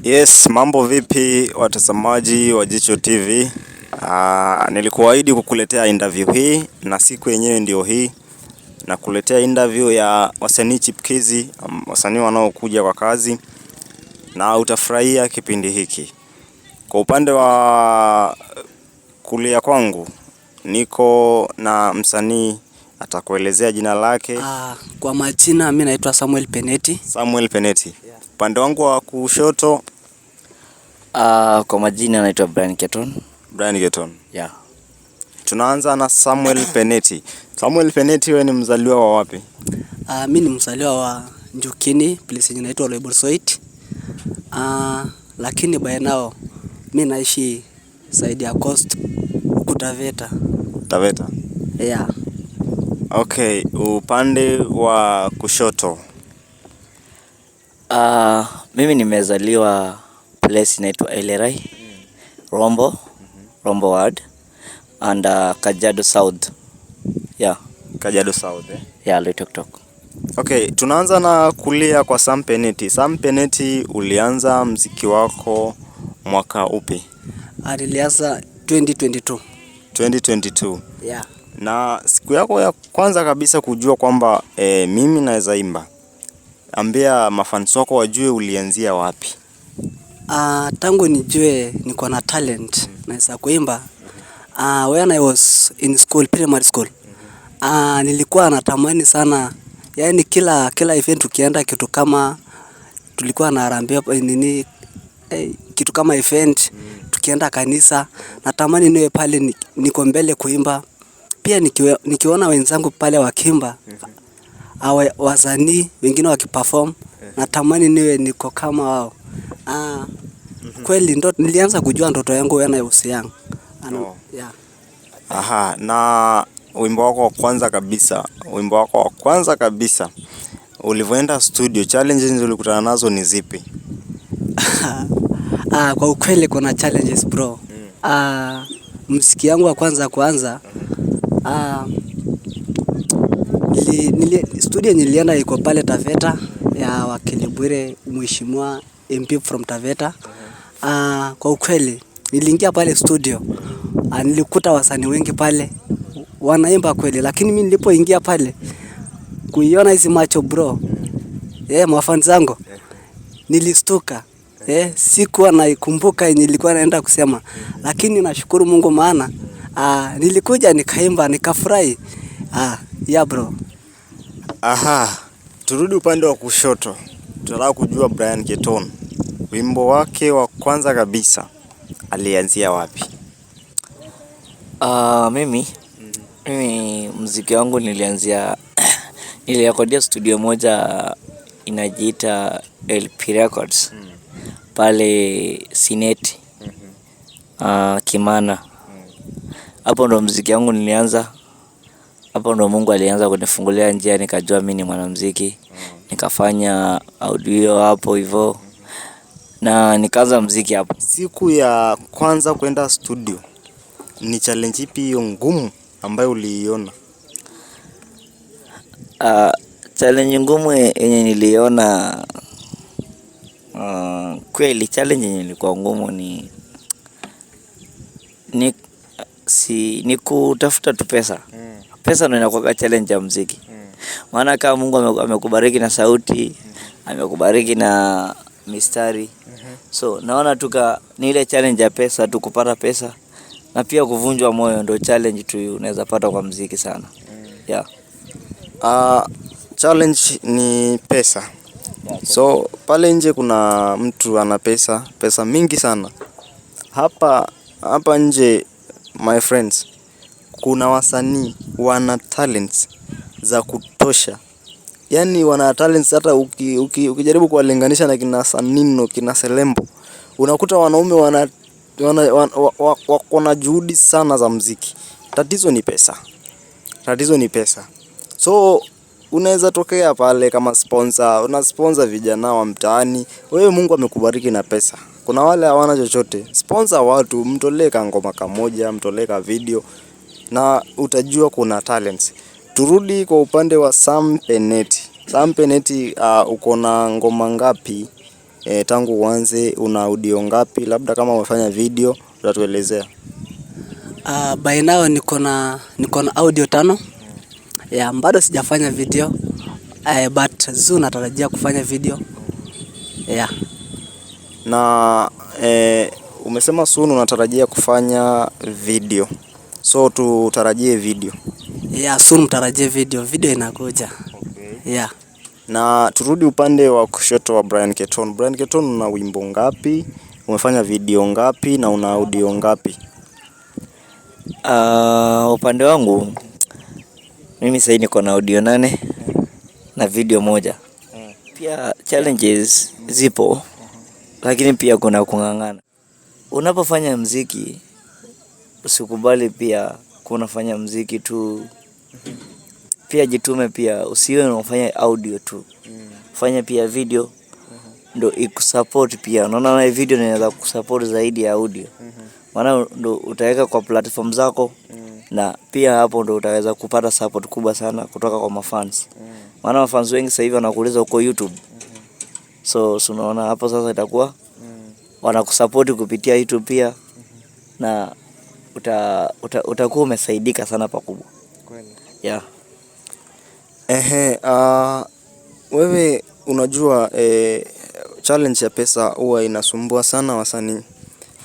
Yes, mambo vipi watazamaji wa Jicho TV? Nilikuahidi kukuletea interview hii na siku yenyewe ndio hii. Nakuletea interview ya wasanii chipkizi, wasanii wanaokuja kwa kazi na utafurahia kipindi hiki. Kwa upande wa kulia kwangu niko na msanii atakuelezea jina lake. Kwa majina mi naitwa Samuel Peneti. Samuel Peneti. Upande wangu wa kushoto. Kwa majina naitwa Brian Keton. Brian Keton. Yeah. Tunaanza na Samuel Peneti. Samuel Peneti, wewe ni mzaliwa wa wapi? Mi ni mzaliwa wa Njukini, place yenye inaitwa Loiborsoit. Lakini by now mi naishi side ya Coast huku Taveta. Taveta. Yeah. Okay, upande wa kushoto. Mimi nimezaliwa place inaitwa Elerai, Rombo, Rombo Ward and Kajiado South. Yeah. Kajiado South, eh? Yeah, Loitoktok. Okay, tunaanza na kulia kwa Sam Peneti. Sam Peneti, ulianza mziki wako mwaka upi? Nilianza 2022. 2022. Yeah. Na siku yako ya kwanza kabisa kujua kwamba mimi naweza imba, ambia mafans wako wajue ulianzia wapi? Tangu nijue niko na talent naweza kuimba. When I was in school, primary school. Nilikuwa natamani sana, yaani kila event tukienda, kitu kama tulikuwa na harambee nini, kitu kama event tukienda kanisa, natamani niwe pale niko mbele kuimba. Pia nikiona wenzangu pale wakiimba, wasanii wengine wakiperform, natamani niwe niko kama wao. Kweli nilianza kujua ndoto yangu when I was young. Oh. Yeah. Aha, na wimbo wako wa kwanza kabisa, wimbo wako wa kwanza kabisa ulivyoenda studio, challenges ulikutana nazo ni zipi? Kwa ukweli kuna challenges, bro. Mziki yangu wa kwanza kwanza, studio nilienda iko pale Taveta ya Wakili Bwire, Mheshimiwa MP from Taveta. Kwa ukweli niliingia pale studio, nilikuta wasanii wengi pale wanaimba kweli, lakini mimi nilipoingia pale kuiona hizi macho, bro, mafans zangu, nilistuka. Sikuwa naikumbuka yenye nilikuwa naenda kusema, lakini nashukuru Mungu maana nilikuja nikaimba nikafurahi. Yeah, bro. Aha, turudi upande wa kushoto. Tunataka kujua Brian Keton, wimbo wake wa kwanza kabisa alianzia wapi? Mimi mziki wangu nilianzia, nilirekodia studio moja inajiita LP Records pale Sineti, Kimana. Hapo ndo mziki wangu nilianza. Hapo ndo Mungu alianza kunifungulia njia, nikajua mimi ni mwanamziki. Nikafanya audio hapo hivo na nikaanza mziki hapo. Siku ya kwanza kwenda studio, ni challenge ipi hiyo ngumu ambayo uliiona? Challenge ngumu yenye niliona, kweli challenge yenye ilikuwa ngumu ni kutafuta tu pesa. Pesa ndo inakuwanga challenge ya mziki. Maana kama Mungu amekubariki na sauti, amekubariki na mistari. So naona tu ni ile challenge ya pesa tu, kupata pesa na pia kuvunjwa moyo ndo challenge tu unaweza pata kwa mziki sana. Yeah. Challenge ni pesa. So pale nje kuna mtu ana pesa, pesa mingi sana. Hapa nje, my friends, kuna wasanii wana talents za kutosha. Yaani wana talents hata ukijaribu kuwalinganisha na kina Sanino, kina Selembo, unakuta wanaume wako na juhudi sana za mziki. Tatizo ni pesa. Tatizo ni pesa. So unaweza tokea pale kama sponsor, una sponsor vijana wa mtaani. Wewe Mungu amekubariki na pesa. Kuna wale hawana chochote. Sponsor watu, mtolee ka ngoma kamoja, mtolee ka video na utajua kuna talents. Turudi kwa upande wa Sam Peneti. Sam Peneti, uko na ngoma ngapi Tangu uanze una audio ngapi? Labda kama umefanya video utatuelezea. By now niko na audio 5. Yeah, bado sijafanya video. But soon natarajia kufanya video. Yeah. Na umesema soon unatarajia kufanya video. So tutarajie video. Yeah, soon mtarajie video. Video inakuja. Okay. Yeah. Na turudi upande wa kushoto wa Brian Keton. Brian Keton, una wimbo ngapi? Umefanya video ngapi na una audio ngapi? Upande wangu mimi sasa niko na audio 8 na video 1. Pia challenges zipo, lakini pia kuna kung'ang'ana. Unapofanya mziki usikubali pia kunafanya mziki tu, pia jitume pia, usiwe unafanya audio tu, fanya pia video ndo ikusupport pia. Unaona, na video inaweza kusupport zaidi ya audio, maana ndo utaweka kwa platform zako, na pia hapo ndo utaweza kupata support kubwa sana kutoka kwa mafans, maana mafans wengi sasa hivi wanakuuliza uko YouTube. So unaona hapo sasa itakuwa wanakusupport kupitia YouTube pia, na utakuwa umesaidika sana pakubwa. Yeah. Ehe, wewe unajua challenge ya pesa huwa inasumbua sana wasanii.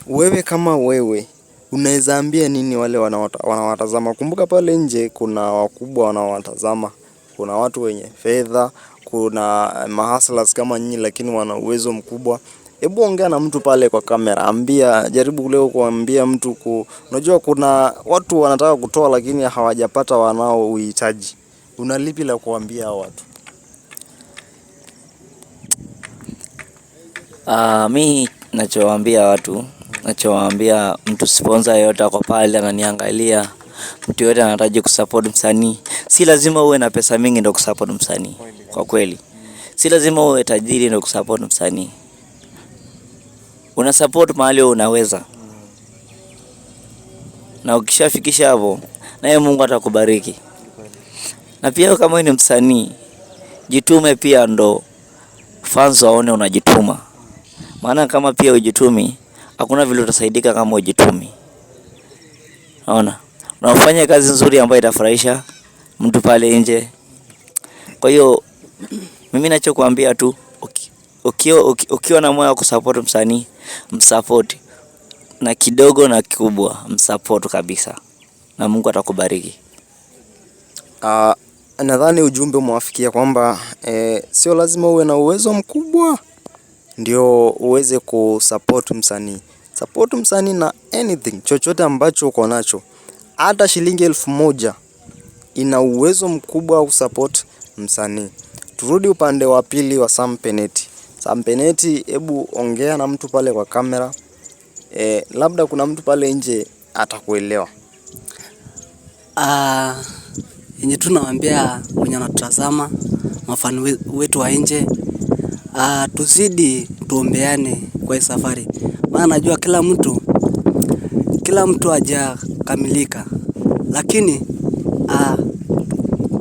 Wewe kama wewe unaweza ambia nini wale wanawatazama? Kumbuka pale nje kuna wakubwa wanawatazama, kuna watu wenye fedha, kuna mahustlers kama nyinyi, lakini wana uwezo mkubwa. Hebu ongea na mtu pale kwa kamera, ambia, jaribu leo kuambia mtu unajua kuna watu wanataka kutoa lakini hawajapata wanao uhitaji. Una lipi la kuambia hao watu? Mi nachowaambia watu, nachowaambia mtu sponsor yoyote ako pale ananiangalia, mtu yoyote anahitaji kusupport msanii, si lazima uwe na pesa mingi ndio kusupport msanii. Kwa kweli, si lazima uwe tajiri ndio kusupport msanii. Una support mahali unaweza, na ukishafikisha hapo, naye Mungu atakubariki. Na pia kama wewe ni msanii, jitume pia ndo fans waone unajituma. Maana kama pia hujitumi, hakuna vile utasaidika kama hujitumi. Unaona? Unafanya kazi nzuri ambayo itafurahisha mtu pale nje. Kwa hiyo mimi nachokuambia tu, ukiwa na moyo wa kusupport msanii, msupport. Na kidogo na kikubwa, msupport kabisa. Na Mungu atakubariki. Nadhani ujumbe umewafikia kwamba sio lazima uwe na uwezo mkubwa ndio uweze kusupport msanii. Support msanii na anything, chochote ambacho uko nacho. Hata shilingi 1000 ina uwezo mkubwa wa kusupport msanii. Turudi upande wa pili wa Sam Peneti. Sam Peneti, hebu ongea na mtu pale kwa kamera. Labda kuna mtu pale nje atakuelewa. Yenye tunawaambia wenye wanatutazama, mafani wetu wa nje, tuzidi tuombeane kwa hii safari. Maana najua kila mtu hajakamilika. Lakini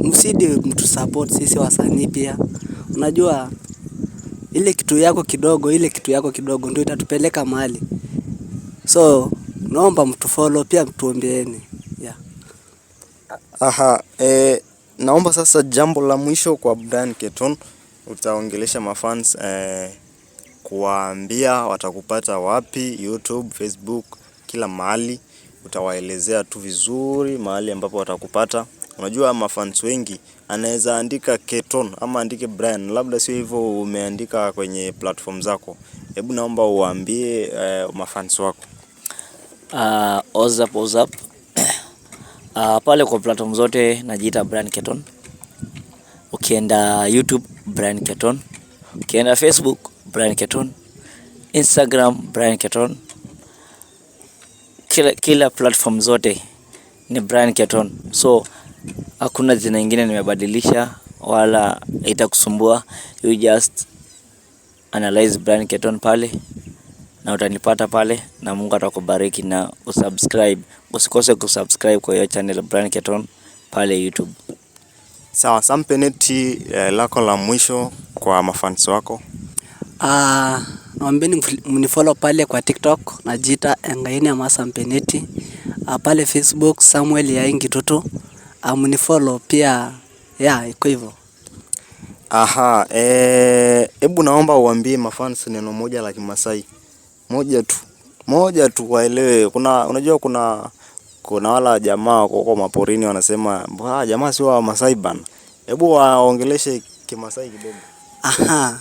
msidi mtu support sisi wasanii pia. Unajua ile kitu yako kidogo, ile kitu yako kidogo ndio itatupeleka mahali. So naomba mtu follow pia mtuombeeni. Yeah. Aha, naomba sasa jambo la mwisho kwa Brian Keton, utaongelesha mafans kuwaambia watakupata wapi, YouTube, Facebook, kila mahali. Utawaelezea tu vizuri mahali ambapo watakupata. Unajua mafans wengi anaweza andika Keton ama andike Brian, labda sio hivyo umeandika kwenye platform zako. Hebu naomba uwaambie mafans wako. What's up, what's up? Pale kwa platform zote najiita Brian Keton. Ukienda YouTube Brian Keton, ukienda Facebook Brian Keton, Instagram Brian Keton, kila platform zote ni Brian Keton. So hakuna jina ingine nimebadilisha wala itakusumbua. You just analyze Brian Keton pale na utanipata pale, na Mungu atakubariki na usubscribe. Usikose kusubscribe kwa hiyo channel Brian Keton pale YouTube. Sawa, Sam Peneti, lako la mwisho kwa mafans wako. Naombeni mnifollow pale kwa TikTok najiita Enkaini ama Sam Peneti. Pale Facebook Samuel Yai Ngitutu. Mnifollow pia, yeah, iko hivyo. Aha, hebu naomba uambie mafans neno moja la Kimasai. Moja tu. Moja tu waelewe. Kuna unajua kuna wala jamaa wako huko maporini wanasema, "Bwa jamaa sio wa Masai bana." Hebu waongeleshe Kimasai kidogo. Aha.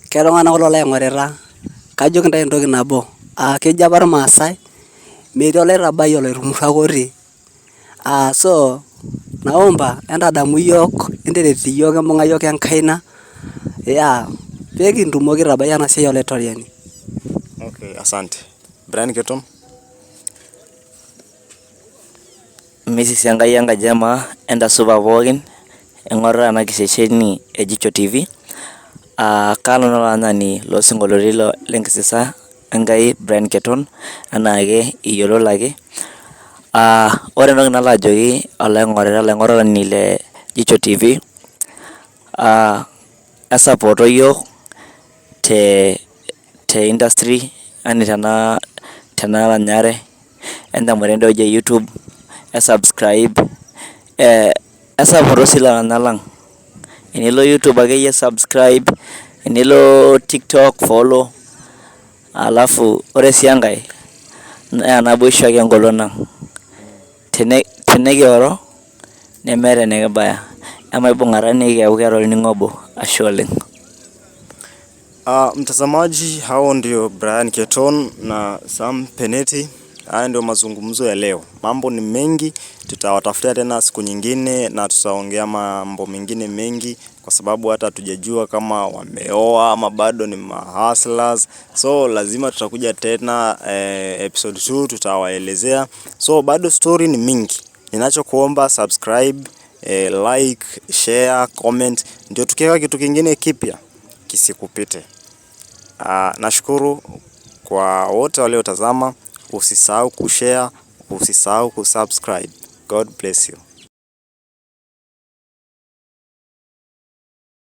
Keeta iltung'anak kulo laing'orita, kajoki intae entoki nabo, kejo apa irmaasai metii oloitabayie olaitumurruaka otii. So naomba entadamu iyiok, enteret iyiok, embung'a iyiok enkaina, yeah, pee kintumoki aitabai ena siai olaitoriani. Okay, asante. Brian Keton. Misisi Enkai enkaji e maa entasupa pookin aing'orita ena kishesheni e Jicho TV. Kaa nanu olaranyani loo sinkolioitin le nkisisa Enkai Brian Keton enaake iyiololo ake. Ore entoki nalo ajoki olaing'orita olaing'urani le Jicho TV esapoto yiok te industry yani tena ranyare enchomoita ende wueji e YouTube esubscribe esapoto sii ilaranyak lang. Enilo YouTube akeyie subscribe, enilo TikTok follow, alafu ore sii enkae naa naboisho ake engolon ang. Tenikioro nemeeta enikibaya, emaibung'ata nikiaku kiata olning'o obo, ashe oleng. Mtazamaji, hao ndio Brian Keton na Sam Peneti. Haya ndio mazungumzo ya leo. Mambo ni mengi, tutawatafutia tena siku nyingine na tutaongea mambo mengine mengi, kwa sababu hata hatujajua kama wameoa ama bado ni mahustlers. So lazima tutakuja tena episode 2 tutawaelezea. So bado story ni mingi. Ninachokuomba subscribe, like, share, comment, ndio tukiweka kitu kingine kipya kisikupite. Nashukuru kwa wote waliotazama. Usisahau kushare, usisahau kusubscribe. God bless you.